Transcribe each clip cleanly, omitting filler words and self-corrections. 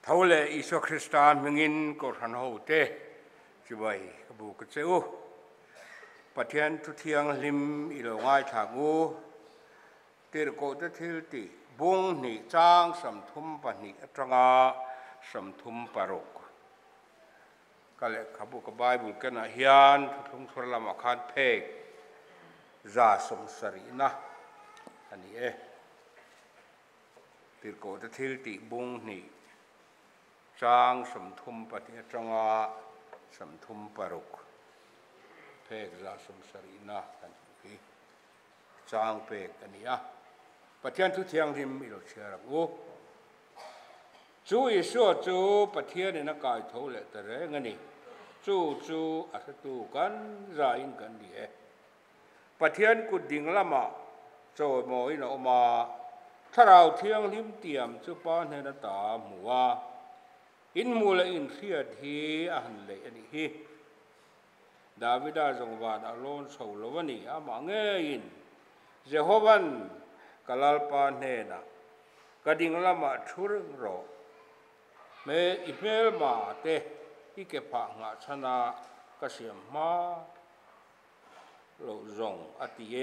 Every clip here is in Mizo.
Tho leh Isua Krista hmingin Kohhran hote chibai ka bu ka che u. Pathian thu thianghlim i lo ngaithlak u. Tirhkohte thil tih bung hnih chang 32 atanga 36. Ka lehkhabu ka Bible kenah hian thuthlung thur lamah khan phek 170na a ni e. Tirhkohte thil tih bung hnih chang 32 atanga 36 phek 170na kan hmuh hi chang pek a ni a. Pathian thu thianghlim i lo chhiar ang u. Chu Isua chu Pathianin a kai tho leh ta reng a ni. Chu chu a hretu kan zaiin kan ni e. Pathian kut ding lamah chawimawiin a awm a, Thlarau Thianghlim tiam chu Pa hnen ata a hmu a, in hmuh leh in hriat hi a han leih a nih hi. Davida zawng van a lawn chho lo a ni, amah ngeiin Jehovan ka Lalpa hnenah ka ding lamah thu reng rawh. Hme i hmelma te i ke phah nghah chhana ka siam hma loh zawng a ti e,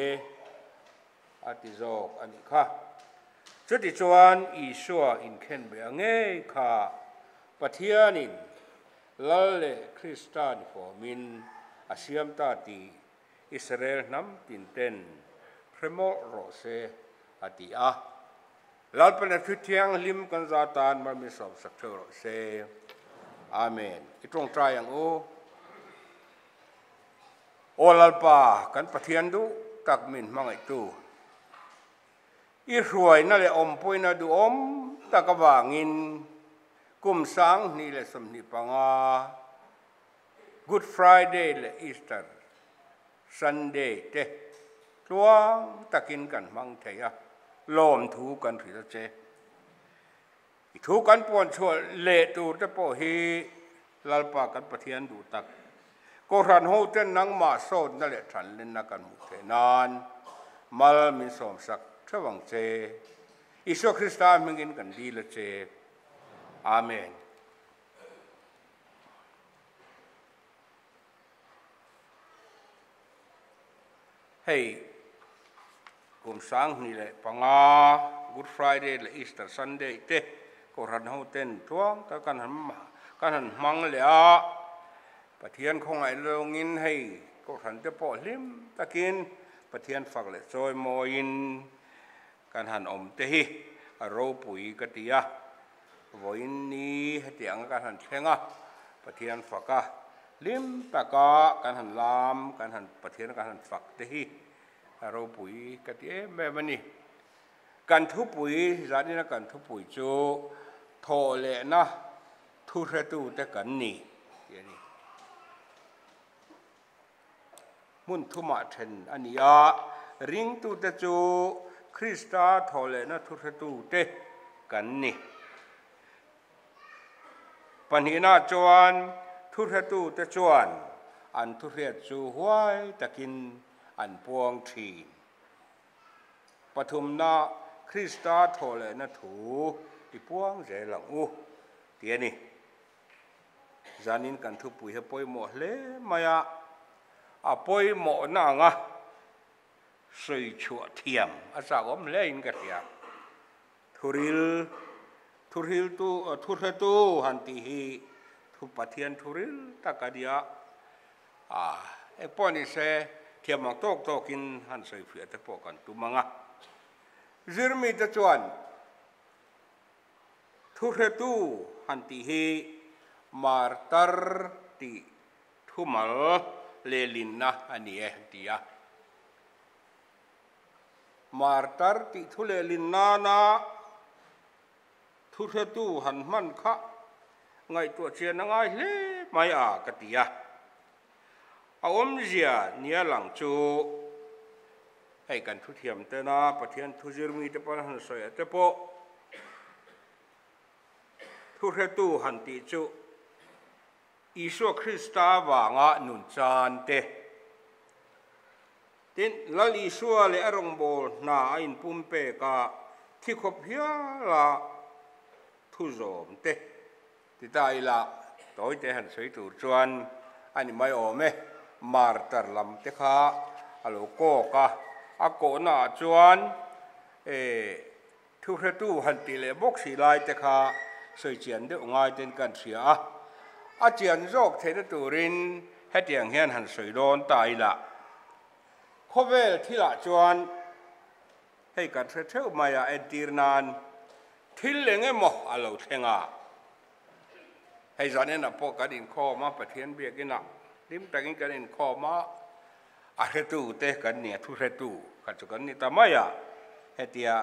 a ti zawk a nih kha. Chutichuan Isua inkhenbeh a ngei kha Pathianin Lal leh Krista ni fawmin a siam ta tih Israel hnam tin ten hre mawlh rawh se, a ti a. Lalpana thu thianghlim kan za tan mar min sawmsak theuh rawh se. Amen. I tawngtai ang u. Aw Lalpa, kan Pathian duh tak min hmangaihtu. I hruaina leh awmpuina duhawm tak avangin kum 2025 Good Friday leh Easter Sunday te tluang takin kan hmang thei a, lawmthu kan hrilh a che. I thu kan puan chhuah leh tur te pawh hi Lalpa kan Pathian duh tak. Kohhran ho ten nangmah sawtna leh thanlenna kan hmuh theih nan mal min sawmsak theuh ang che. Isua Krista hmingin kan dil a che. Amen. Hei kum 2005 Good Friday leh Easter Sunday te Kohhran ho ten tluang tak kan han kan han hmang leh a, Pathian khawngaih lawngin hei Kohhran te pawh hlim takin Pathian fak leh chawi mawiin kan han awm te hi a ropui ka ti a, vawiin ni hetiang kan han thleng a, Pathian fak a hlim taka kan han lam kan han Pathian kan han fak te hi a ropui ka ti em em a ni. Kan thupui zanina kan thupui chu thawh lehna thu hretu te kan ni tih a ni. Hmun thumah then a ni a, ringtute chu Krista thawh lehna thu hretu te kan ni. Pahnihna chuan thu hretu te chuan an thu hriat chu huai takin an puang thin. Pathumna Krista thawh lehna thu i puang zel ang u tih a ni. Zanin kan thupui hi a pawimawh hle mai a, a pawimawhna anga sawi chhuah thiam a chak awm hle in ka hria. Thuril, thuhriltu, thuhretu han tih hi thu Pathian thuril tak a nia. A, engpawh ni se, thiam ang tawk tawkin han sawi fiah te pawh kan tum ang a. Zirmite chuan thuhretu han tih hi martar tih thumal lehlinna a ni e an ti a. Martar tih thu lehlin nana thu hretu han hman kha ngaihtuah chian a ngai hle mai a ka ti a. A awmzia nia lang chu hei kan thu thiam tena Pathian thu zirmi te pawn han sawi ah te pawh thu hretu han tih chu Isua Krista avanga nun chan te. Tin, Lal Isua leh a rawngbâwl hna a inpum pek a, thi khawp hiala thu zawm te. Ti ta ila, tawite han sawi tur chuan a ni mai awm e, martar lam te kha a lo kawk a, a kawhna ah chuan e thuhretu han tih leh bawk si lai te kha sawi chian deuh ngai ten kan hria a, a chian zawk theihna turin hetiang hian han sawi dawn ta ila, khawvel thilah chuan Hei kan hre theuh mai a, entir nan thil eng emaw a lo thleng a. Hei zan enah pawh kan inkhawm a, Pathian biakinah hlim takin kan inkhawm a, a hretu te kan ni a, thu hretu kha chu kan ni ta mai a. Hetia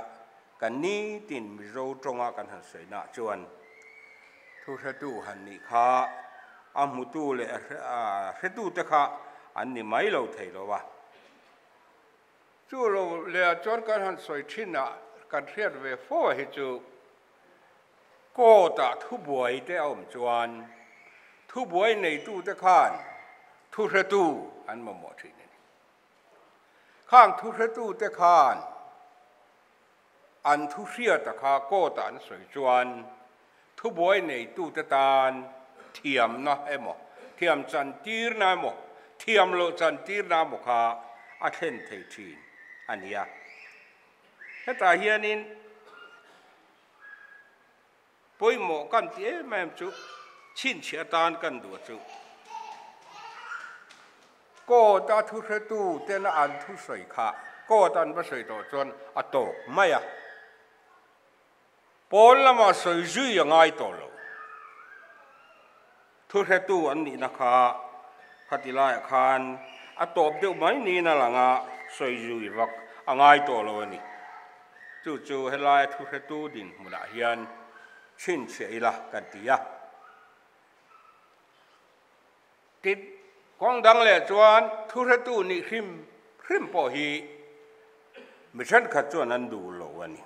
kan nitin Mizo tawnga kan han sawi nah chuan thu hretu han nih kha a hmutu leh a hretu te kha an ni mai lo thei lo a. Chu lo leh chuan kan han sawi thin a, kan hriat ve fo a hi chu court ah thubuai te a awm chuan thubuai neitu te khan thuhretu an mamawh thin a ni. Khang thuhretu te khan an thu hriata kha court ah an sawi chuan thubuai neitu te tan thiamna emaw, thiam chantirna emaw, thiam loh chantirna emaw kha a thlen thei thin a ni a. Hetah hianin pawimawh kan ti em em chu chhinchhiah atan kan duh a chu. Court a thuhretu tena an thusawi kha court an va sawi tawh chuan a tawk mai a. Pawn lamah sawi zui a ngai tawh lo. Thuhretu an nihna kha khati laiah khan a tawp deuh mai niin a lang a, sawi zui vak a ngai tawh lo a ni. Chu chu helaia thuhretu dinhmunah hian chhinchhiah ila kan ti a. Tin, kawng dang leh chuan thuhretu nih hrim hrim pawh hi mi thenkhat chuan an duh lo a ni.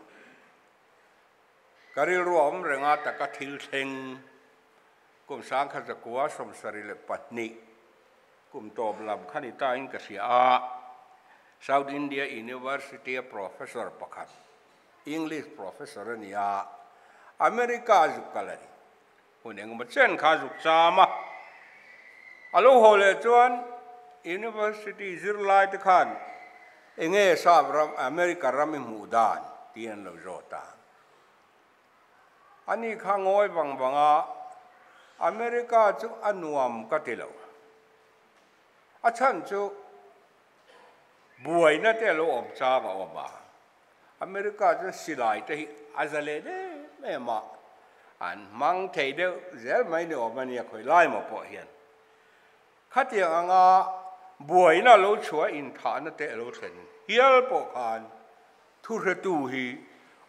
Ka rilru a awm reng a, taka thil thleng kum 1972 kum tawp lam kha ni tain ka hria a, South India University a professor pakhat, English professor a ni a, America a zuk kal a ni. Hun engemaw chen kha zuk cham a, a lo haw leh chuan University zirlai te khan enge sap ram America ram i hmuh dan tiin an lo zawt a. Ani kha ngawi vang vang a, America chu a nuam ka ti lo. A chhan chu buaina te a lo awm chang a awm a. America chuan silai te hi a za leh em em a, an hmang thei deuh zel mai ni awm a nia khawi lai maw pawh hian. Khatiang anga buaina lo chhuah inthahna te a lo thlen hial pawh khan thuhretu hi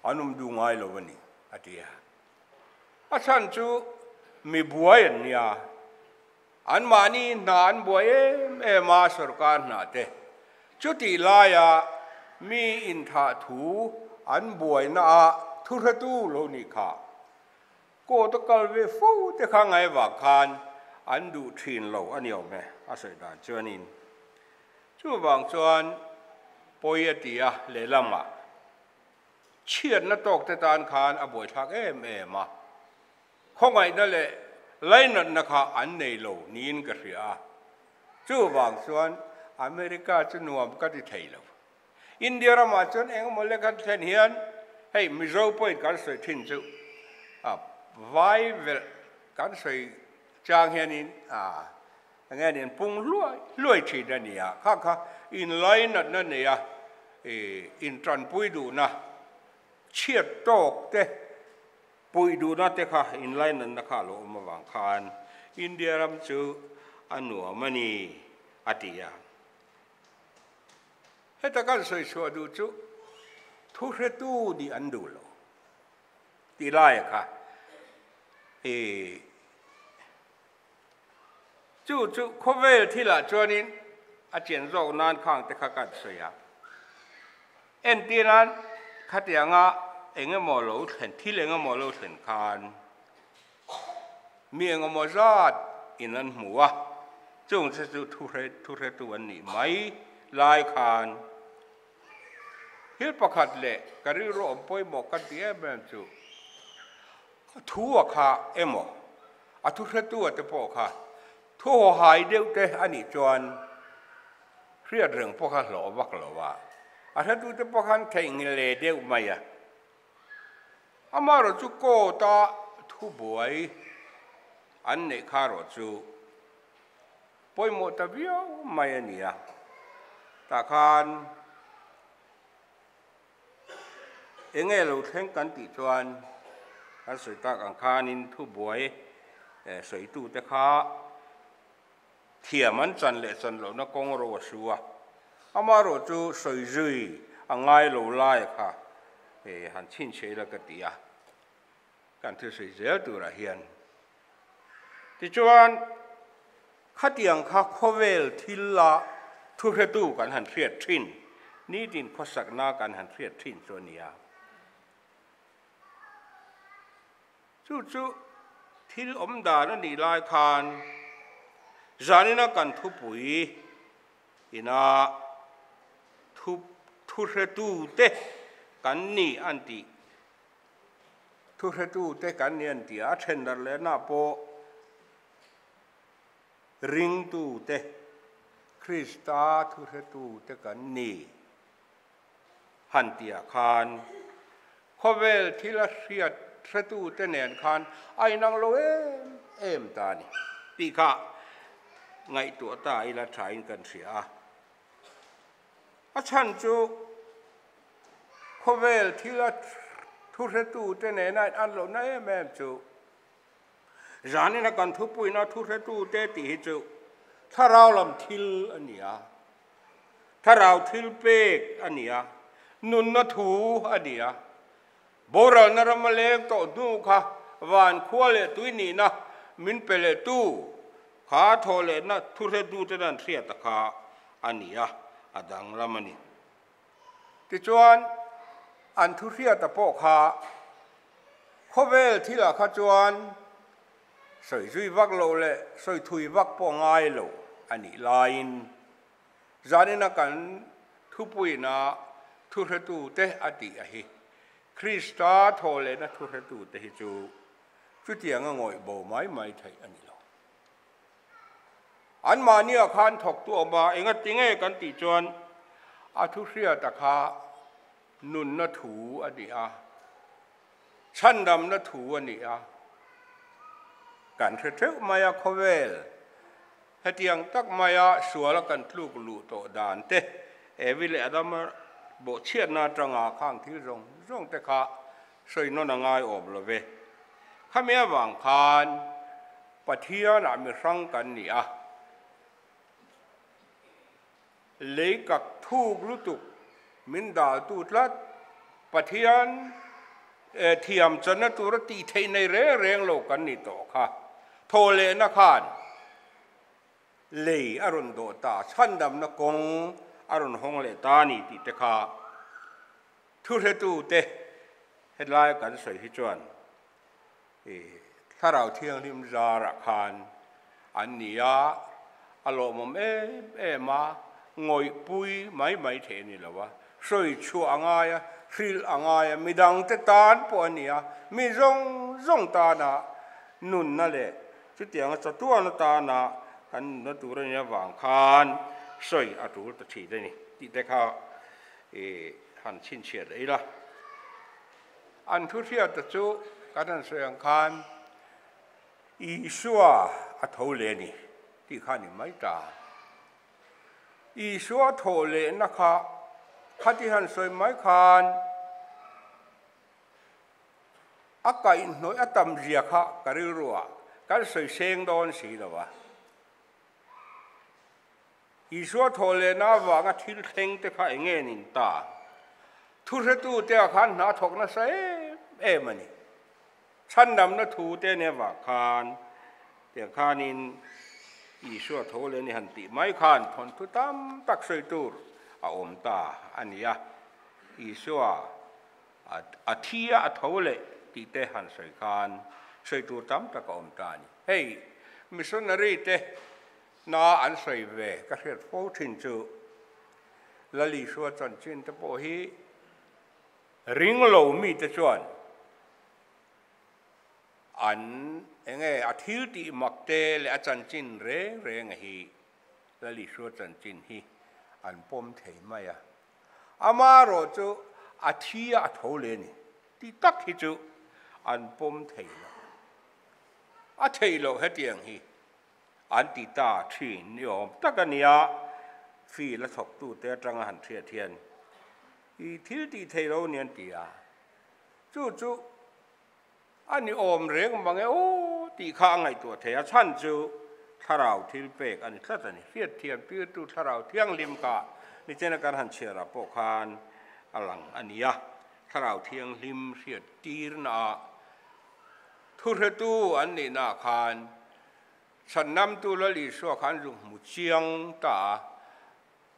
an awm duh ngai lo a ni, a ti a. A chhan chu mi buai an nia, anmahni hna an buai em em a sorkar hna te. Chutih laia mi inthah thu an buaina ah thuhretu lo nih kha court a kal ve fo te kha ngai vang khan an duh thin lo a ni awm e, a sawi dan chuanin. Chuvang chuan pawi a ti a lehlamah chhiatna tawk te tan khan a buaithlak em em a. Khawngaihna leh lainatna kha an nei lo niin ka hria a, chuvang chuan America chu nuam ka ti thei lo. India ramah chuan eng emaw lek an thlen hian hei Mizo pawhin kan sawi thin chu vai velh kan sawi chang hianin eng nge niin pung hluai hluai thin a ni a, kha kha inlainatna neia intanpui duhna chhiat tawk te Puih duhna te kha inlainatna kha a lo awm avang khan India ram chu a nuam a ni, a ti a. Heta kan sawi chhuah duh chu thuhretu nih an duh lo tih laia kha i chu chu khawvel thilah chuanin a chian zawk nan khang te kha kan sawi a. Entir nan khatianga eng emaw lo thlen, thil eng emaw lo thlen khan mi eng emaw zat in an hmu a, chung che chu thuhretu an nih mai lai khan thil pakhat leh ka rilru awm pawimawh kan ti em em chu thu a kha emaw. A thu hretu a te pawh kha thu haw hai deuh te a nih chuan hriat reng pawh kha hlawh vak lo a, a hretu te pawh khan theihnghilh leh deuh mai a. Amaherawhchu court a thubuai an neih kha erawh chu pawimawh ta viau mai a ni a, tah khan Eng nge lo thleng kan tih chuan kan sawi tak ang khanin thubuai sawitute kha thiam an chan leh chan lohna kawng ro a su a, amaherawh chu sawi zui a ngai lo lai kha han chhinchhiah ila ka ti a, kan thil sawi zel turah hian. Tichuan, khatiang kha khawvel thil la thuhretu kan han hriat thin, nitin khawsakna kan han hriat thin chu a ni a. Chu chu thil awm dan a nih lai khan zanina kan thupui ina thu thuhretute kan ni an tih. Thuhretute kan ni an ti a, a then darh lehna pawh ringtute, Krista thuhretute kan ni han tihah khan khawvel thila hriat hretute nen khan a inang lo em em ta a ni tih kha ngaihtuah ta ila thain kan hria a. A chhan chu Khawvel thila thuhretute nena in an lohna em em chu zanina kan thupuina thuhretute tih hi chu thlarau lam thil a ni a, thlarau thil pek a ni a, nunna thu a ni a, boralna rama leng tawh hnu kha van khua leh tui nihna min pe leh tu kha thaw lehna thuhretute an hriat a kha a ni a, a danglam a ni. Tichuan, an thu hriata pawh kha khawvel thilah kha chuan sawi zui vak loh leh sawi thui vak pawh ngai lo a nih laiin zanina kan thupuina thuhretute a tih a hi. Krista thawhlehna thuhretute hi chu chutianga ngawih bo mai mai theih a ni lo. Anmahniah khan thawktu awm a, enga tinge kan tih chuan a thu hriata kha nunna thu a ni a, chhandamna thu a ni a, kan hre theuh mai a khawvel hetiang tak maia suala kan tluk luh tawh dan te, Evi leh Adama bawhchhiatna atanga khang thil zawng zawng te kha sawi nawn a ngai awm lo ve. Khami avang khan Pathianah mi hrang kan ni a, lei kak thuk lutuk min daltu tlat Pathian thiam channa tura tih theih nei reng reng lo kan ni tawh kha. Thawhlehna khan lei a rawn dawh ta, chhandamna kawng a rawn hawng leh ta a ni tih te kha thuhretute helai kan sawi hi chuan Thlarau Thianghlim zarah khan an ni a, a lawmawm em em a, ngawihpui mai mai theih a ni lo a, sawi chhuah a ngai a, hrilh a ngai a, midangte tan pawh a ni a, mi zawng zawng tana nunna leh chutianga chatuan atana kan nunna tur a nih avang khan sawi a tul ta thin a ni tih te kha han chhinchhiah leh ila. An thu hriata chu kan han sawi ang khan Isua a tho leh a ni tih kha a ni mai ta. Isua tho lehna kha khati han sawi mai khan a kaihhnawih a tam zia kha ka rilruah kan sawi seng dawn si lo a. Isua thawh lehna avanga thil thleng te kha eng nge nin ta? Thuhretute ah khan hna thawk nasa em em a ni. Chhandamna thu te nen avang khan tiang khanin Isua tho leh ni han tih mai khan thawnthu tam tak sawi tur a awm ta a ni a. Isua a thi a, a tho leh tih te han sawi khan sawi tur tam tak a awm ta a ni. Hei missionary te Na an sawi ve ka hriat fo thin chu Lalisua chanchin te pawh hi ring lo mite chuan An enge a thil tih mak te leh a chanchin reng reng a hi Lal Isua chanchin hi an pawm thei mai a. Amaherawh chu a thi a a tho leh a ni tih tak hi chu an pawm thei lo. A theih loh hetiang hi an ti ta thin ni awm tak a nia, field a thawktute atanga han hriat hian i thil tih theih lo a ni an ti a, chu chu a ni awm reng mang e aw tih kha a ngaihtuah thei a, chhan chu thlarau thil pek a ni tlat a ni. Hriatthiam tirtu thlarau thianghlim kha nichena kan han chhiarah pawh khan a lang a ni a, thlarau thianghlim hriat tirnaah Thuhretu an nihnaah khan Chhandamtu Lal Isua kha an zuk hmu chiang ta a,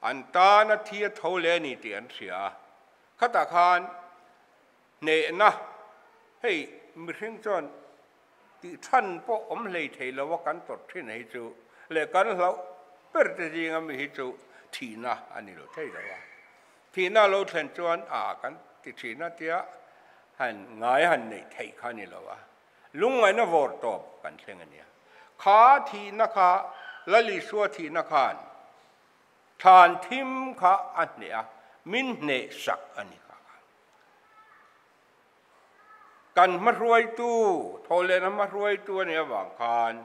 an tana thi a tho leh a ni tih an hria a. Khatah khan hnehna, hei mihring chuan tih than pawh awm hlei thei lo a kan tawrh thin hi chu leh kan hlauh ber te zinga mi hi chu thihna a ni lo thei lo a. Thihna lo thlen chuan a kan ti thin a tia han ngai han neih theih kha a ni lo a, lungngaihna vawr tawp kan thleng a nia. Kha thihna kha Lal Isua thihna khan thlan thim kha a hneh a, min hneh sak a ni kha khan. Kan hmahruaitu, thawhlehna hmahruaitu a nih avang khan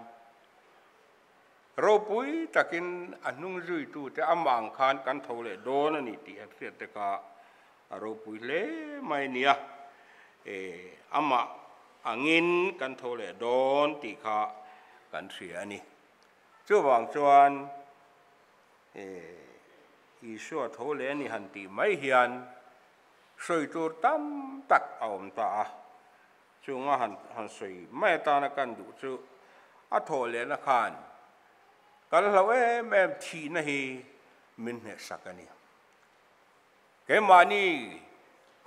Ropui takin a hnung zuitute amah ang khan kan tho leh dawn a ni tih an hriat te kha a ropui hle mai nia. E, amah angin kan tho leh dawn tih kha kan hria a ni. Chuvang chuan e, Isua tho leh a ni han tih mai hian sawi tur tam tak a awm ta a. Chunga han han sawi mai atana kan duh chu a thawh lehna khan kan hlauh em em thihna hi min hnehsak a ni. Keimahni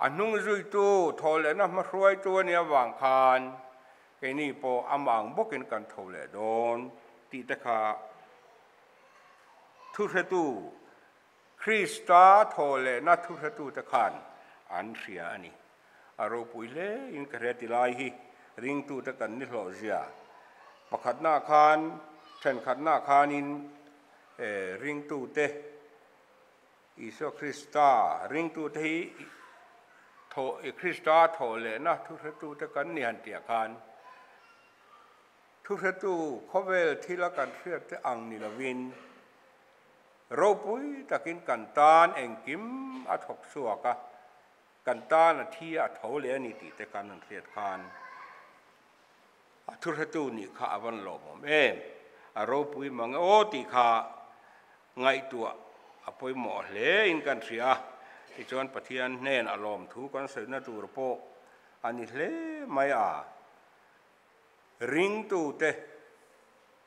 a hnung zuitu thawh lehna hmahruaitu a nih avang khan keini pawh amah ang bawkin kan tho leh dawn tih te kha thuhretu Krista thawh lehna thuhretute khan an hria a ni. A ropui hle in ka hria ti lai hi ringtute kan ni hlawh zia. Pakhatna khan, thenkhatna khanin ringtute, Isua Krista ringtute hi thawh, Krista thawh lehna thuhretute kan ni han tih ah khan thuhretu khawvel thila kan hriatte ang ni lovin, Ropui takin kan tan engkim a thawk chhuak a, kan tan a thi a tho leh a ni tih te kan han hriat khan a thuhretu nih kha a van lawmawm em? A ropui mang e aw tih kha ngaihtuah a pawimawh hle in kan hria a, tichuan Pathian hnen a lawmthu kan sawina tur pawh a ni hle mai a. Ringtute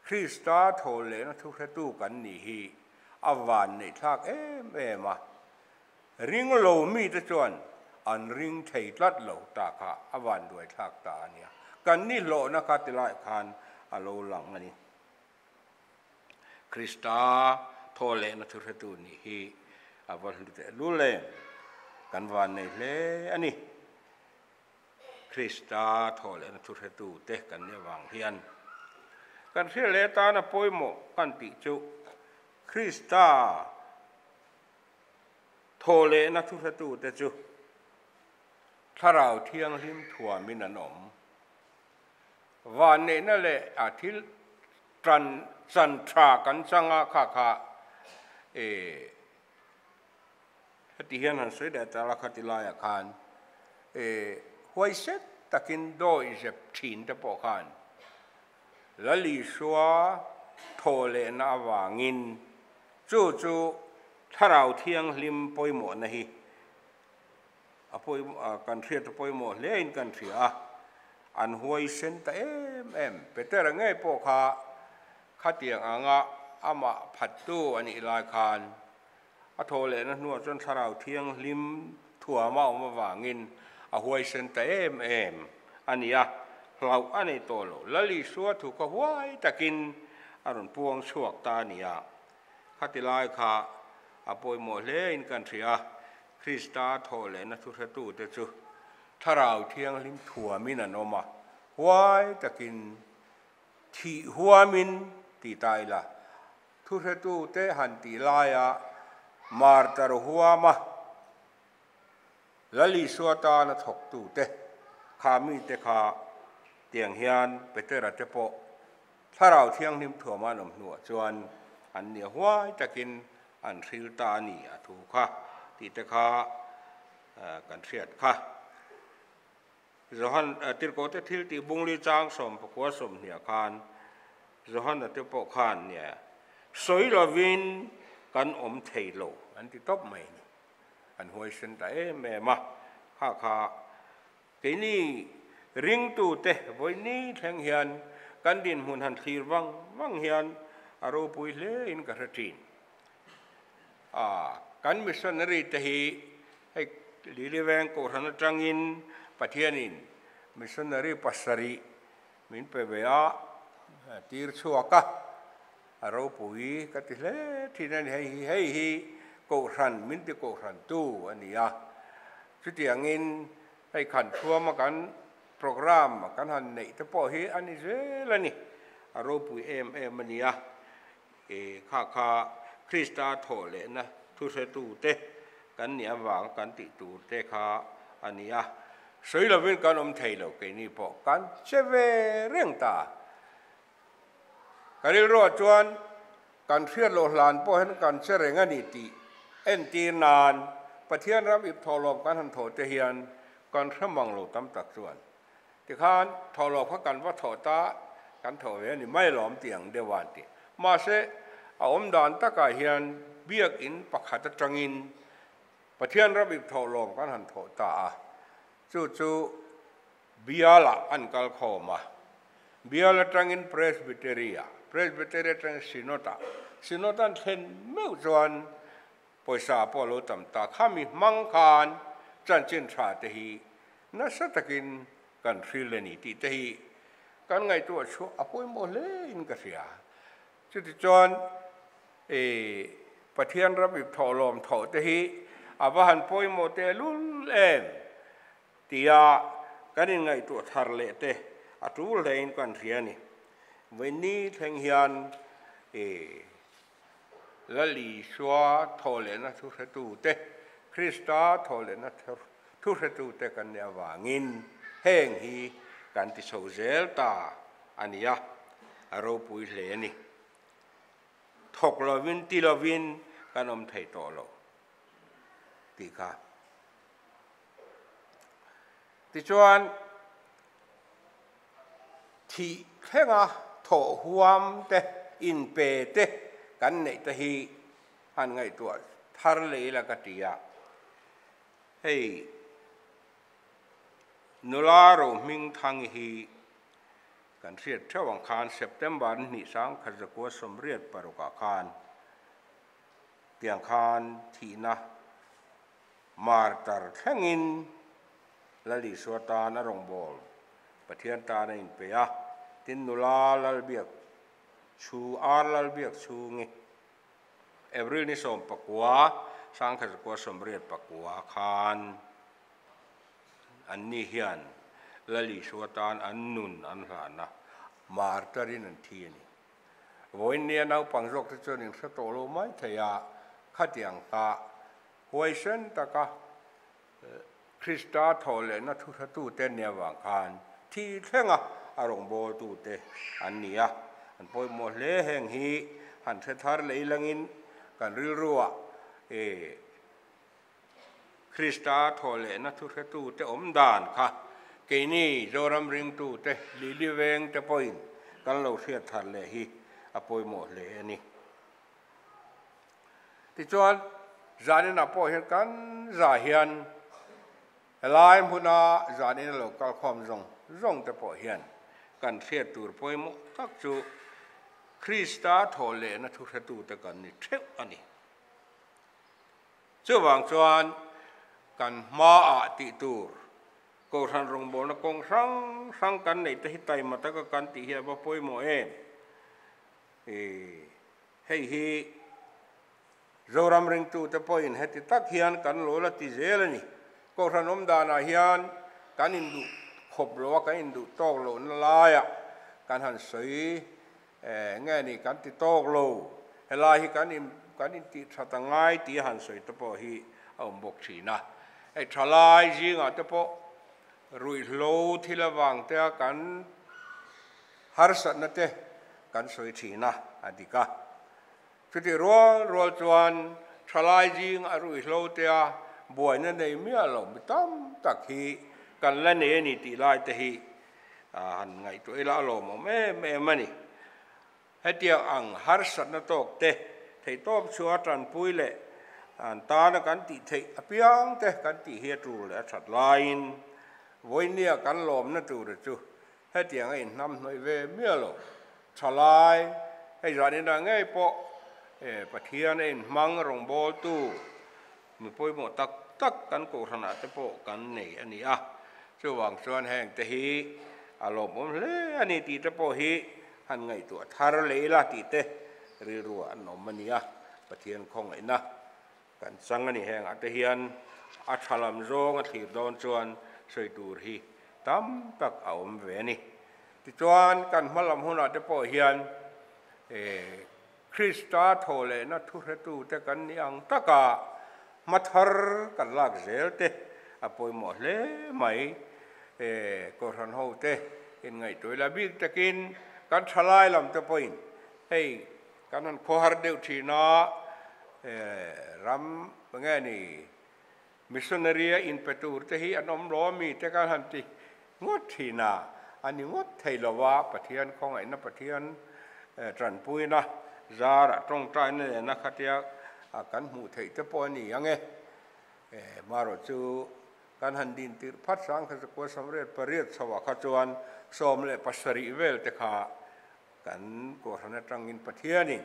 Krista thawl lehna thuhretu kan nih hi a van neihthlak em em a, ring lo mite chuan an ring thei tlat lo ta kha a van duaithlak ta a nia. Kan ni hlawhna kha tilai khan a lo lang a ni. Krista thawl lehna thuhretu nih hi a va hlu tehlul em! Kan van nei hle a ni. Krista thaw lehna thuhretu te kan nih avang hian kan hriat leh atana pawimawh kan tih chu Krista thaw lehna thuhretu te chu Thlarau Thianghlim thuamin an awm. Vanneihna leh a thil tan chan tha kan chang a kha kha e Heti hian han sawi leh ta la khati laiah khan e huaiset takin dawi zep thin te pawh khan Lal Isua thawh lehna avangin chu chu Thlarau Thianghlim pawimawhna hi a pawimawh kan hriat a pawimawh hle in kan hria a, an huaisen ta em em. Petera ngei pawh kha khatiang anga amah phattu a nih lai khan A thawh lehna hnuah chuan Thlarau Thianghlim thuama awm avangin a huaisen ta em em a ni a, hlauh a nei tawh lo. Lal Isua thu kha huai takin a rawn puang chhuak ta a ni a. Khati lai kha a pawimawh hlein kan hria a, Krista thawh lehna thuhretute chu Thlarau Thianghlim thuamin an awm a. Huai takin thih huamin ti ta ila, thuhretute han tih laia martar huama Lal Isua tana thawktute kha mite kha tiang hian Petera te pawh Thlarau Thianghlim thuama an awm hnuah chuan an nia huai takin an hril ta a ni a thu kha tih te kha kan hriat kha. Johan, Tirhkohte thil tih bungli chang 19 20 khan Johana te pawh khan nia sawi lovin kan awm thei lo an ti tawp mai a ni. An huaisen ta em em a, kha kha keini ringtute vawiini thleng hian kan dinhmun han thlir vang vang hian a ropui hle in ka hre thin. A, kan missionary te hi hei Liliveng Kohhran atangin Pathianin missionary pasarih min pe ve a, tir chhuak a, a ropui ka ti hle thin a ni. Hei hi hei hi Kohhran min ti Kohhran tu a ni a, chutiangin hei khan thuama kan programme kan han neih te pawh hi a ni zel a ni, a ropui em em a ni a. E kha kha Krista thawh lehna thuhretute kan nih avanga kan tih tur te kha a ni a, sawi lovin kan awm thei lo keini pawh kan che ve reng ta. Ka rilruah chuan kan hriat loh hlan pawh hian kan che reng a ni tih entir nan Pathian ram ip thawhlawm kan han thawh te hian kan hre mang lo tam tak chuan Tikhan thawhlawm kha kan va thawh ta, kan thawh ve a ni mai lawm tih ang deuh a an ti. Mahse, a awm dan takah hian biakinn pakhat atangin Pathian ram ip thawhlawm kan han thawh ta a, chu chu bialah an kal khawm a. Bial atangin Presbytery-ah, Presbytery atangin Synod-ah, Synod an thlen meuh chuan Pawisa pawh a lo tam ta. Khami hmang khan chanchin tha te hi nasa takin kan hril a ni tih te hi kan ngaihtuah chhuah a pawimawh hle in ka hria. Chutichuan i Pathian ram ip thawhlawm thawh te hi a va han pawimawh tehlul em tia kan inngaihtuah thar leh te a tul hle in kan hria a ni. Vawiin thleng hian i Lal Isua thawhlehna thuhretute, Krista thawhlehna thuhretute kan nih avangin heng hi kan ti chho zel ta a ni a, a ropui hle a ni. Thawk lovin, ti lovin kan awm thei tawh lo tih kha. Tichuan, Thih thlenga thawh huam te, inpe te kan neih te hi han ngaihtuah thar leh ila ka ti a. Hei nula Rohmingthangi hi kan hriat theuh ang khan September ni 1986 ah khan tiang khan thihna martar thlengin Lal Isua tan a rawngbâwl Pathian tan a inpe a, tin nula Lalbiak chhu ar Lalbiak chhungi April ni 19, 1989 khan anni hian Lal Isua tan an nun an hlan a, martar-in an thi a ni. Vawiin nia naupang zawkte chuan inhre tawh lo mai thei a, khatiang kha huaisen taka Krista thawhlehna thuhratute nia vang khan thi thlenga a rawngbawltute an ni a, an pawimawh hle. Heng hi han hre thar leh ilangin kan rilruah Krista thawhlehna thuhratute awm dan kha keini Zoram ringtute Lili vengte pawhin kan lo hriat thar leh hi a pawimawh hle a ni. Tichuan, zaninah pawh hian kan zah hian helai hmuna zanin a lo kal khawm zawng zawng te pawh hian kan hriat tur pawimawh tak chu Krista thawh lehna thuhretute kan ni theuh a ni. Chuvang chuan kan hmaah tih tur Kohhran rawngbawlna kawng hrang hrang kan neih te hi taima taka kan tih hi a va pawimawh em? Hei hi Zoram ringtute pawhin heti tak hian kan lo la ti zel a ni. Kohhran awm danah hian kan induh khawp lo a, kan induh tawk lohna laiah kan han sawi nge ni kan ti tawk lo, helai hi kan in kan intih that a ngai tih a han sawi te pawh hi a awm bawk thin a. Hei thalai zingah te pawh ruihhlo thil avang te a kan harsatna te kan sawi thin a, a dik a. Chutih rual rual chuan thalai zing a ruihhlo te a buaina nei miah lo mi tam tak hi kan la nei a ni tih lai te hi han ngaihtuah ila a lawmawm em em a ni. Hetiang ang harsatna tawk te theihtawp chhuah a tanpui leh an tana kan tih theih apiang te kan tih hi a tul leh a that laiin vawinia kan lawmna tura chu Hetiang a inhnamhnawih ve miah lo. Thalai, hei zaninah ngei pawh Pathian a inhmang rawngbawltu mi pawimawh tak tak kan kohhranah te pawh kan nei a ni a. Chuvang chuan heng te hi a lawmawm hle a ni tih te pawh hi han ngaihtuah thar leh ila tih te rilruah an awm a ni a. Pathian khawngaihna Kan chang a ni hengah te hian a tha lam zawng a thlir dawn chuan sawi tur hi tam tak a awm ve a ni. Tichuan kan hma lam hunah te pawh hian Krista thaw lehna thuhretu te kan ni ang taka hma thar kan lak zel te a pawimawh hle mai. Kohhran ho te inngaihtuah ila bik takin kan thalai lam te pawhin hei Kan han khawhar deuh thin a, ram nge ni missionary a inpe tur te hi an awm lo ami te kan han ti ngawt thin a, a ni ngawt thei lo a, Pathian khawngaihna Pathian tanpuina zarah tawngtaina nena khatia kan hmuh theih te pawh a ni ang e. Marawh chu kan han din tirh phat hrang kha chu kua 88 chhoah kha chuan 17 vel te kha Kan Kohhran atangin Pathianin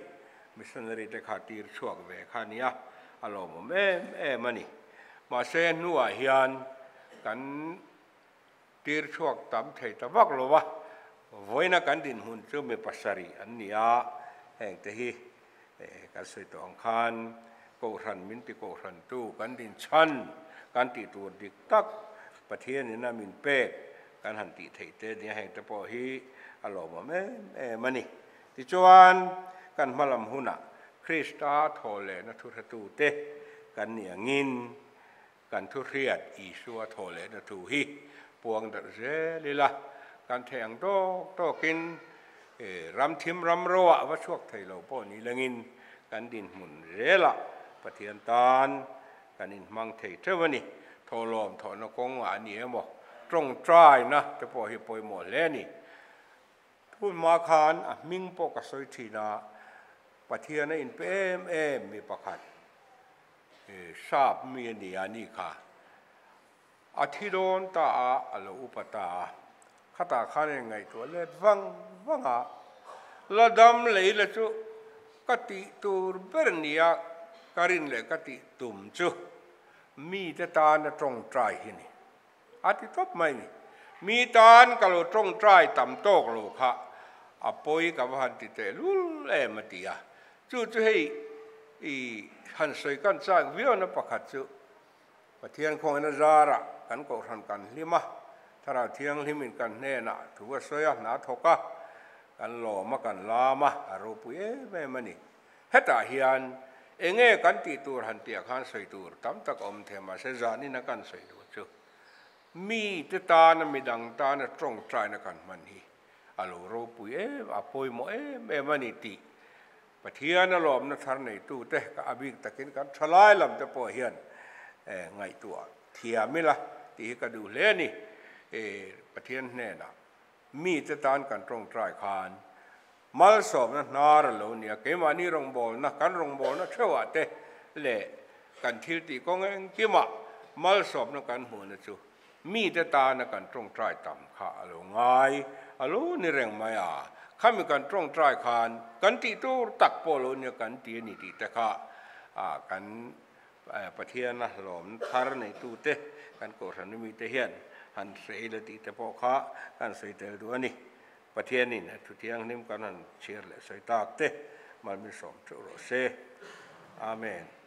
missionary te kha tir chhuak ve kha a nia, a lawmawm em em a ni. Mahse hnuah hian kan tir chhuak tam thei ta vak lo va, vawiina kan dinhmun chu mi pasarih an ni a, heng te hi kan sawi tawh ang khan Kohhran min ti Kohhrantu kan dinchhan kan tih tur dik tak Pathianin a min pek kan han tih theih te nia heng te pawh hi a lawmawm em em a ni. Tichuan, kan hma lam hunah Krista thaw lehna thuhretute kan nih angin kan thuhriat Isua thaw lehna thu hi puang darh zel ila, kan theih ang tawk tawkin ram thim ram roah va chhuak thei lo pawh ni lengin kan dinhmun zelah Pathian tan Kan inhmang thei teuh a ni. Thawhlawm thawhna kawngah a ni emaw, tawngtaina te pawh hi pawimawh hle a ni. Tun hma khan a hming pawh ka sawi thin a, Pathian a inpe em em mi pakhat, sap mi a ni a ni kha. A thi dawn ta a, a lo upa ta a. Khatah khan a inngaihtuah let vang vang a, La dam lei la chu ka tih tur ber nia ka rin leh ka tih tum chu mite tana tawngtai hi ni. A ti tawp mai ni. Mi tan ka lo tawngtai tam tawk lo kha a pawi ka va han ti teh lul em a ti a. Chu chu hei i han sawi kan chak viauna pakhat chu Pathian khawngaihna zarah kan kohhran kan hlim a, Thlarau Thianghlimin kan hnenah thu a sawi a, hna a thawk a, kan lawm a, kan lam a, a ropui em em a ni. Hetah hian enge kan tih tur han tihah khan sawi tur tam tak a awm thei a, mahse zanin a kan sawi duh chu mite tana midang tana tawngtaina kan hman hi a lo ropui em, a pawimawh em em a ni tih Pathian a lawmna thar neitute ka a bik takin kan thalai lam te pawh hian ngaihtuah thiam ila tih hi ka duh hle a ni. Pathian hnenah mite tan kan tawngtai khan malsawmna hnar a lo ni a, keimahni rawngbawlna, kan rawngbawlna theuhah te leh kan thil tih kawng engkimah malsawmna kan hmuhna chu Mite tana kan tawngtai tam kha a lo ngai a lo ni reng mai a, khami kan tawngtai khan kan tih tur tak pawh lo nia kan ti a ni tih te kha kan Pathiana hlawm thar neitute kan Kohhran mite hian han hre ila tih te pawh kha kan sawi tel duh a ni. Pathianin a thu thianghlim kan han chhiar leh sawi tak te mal min sawm teuh rawh se. Amen.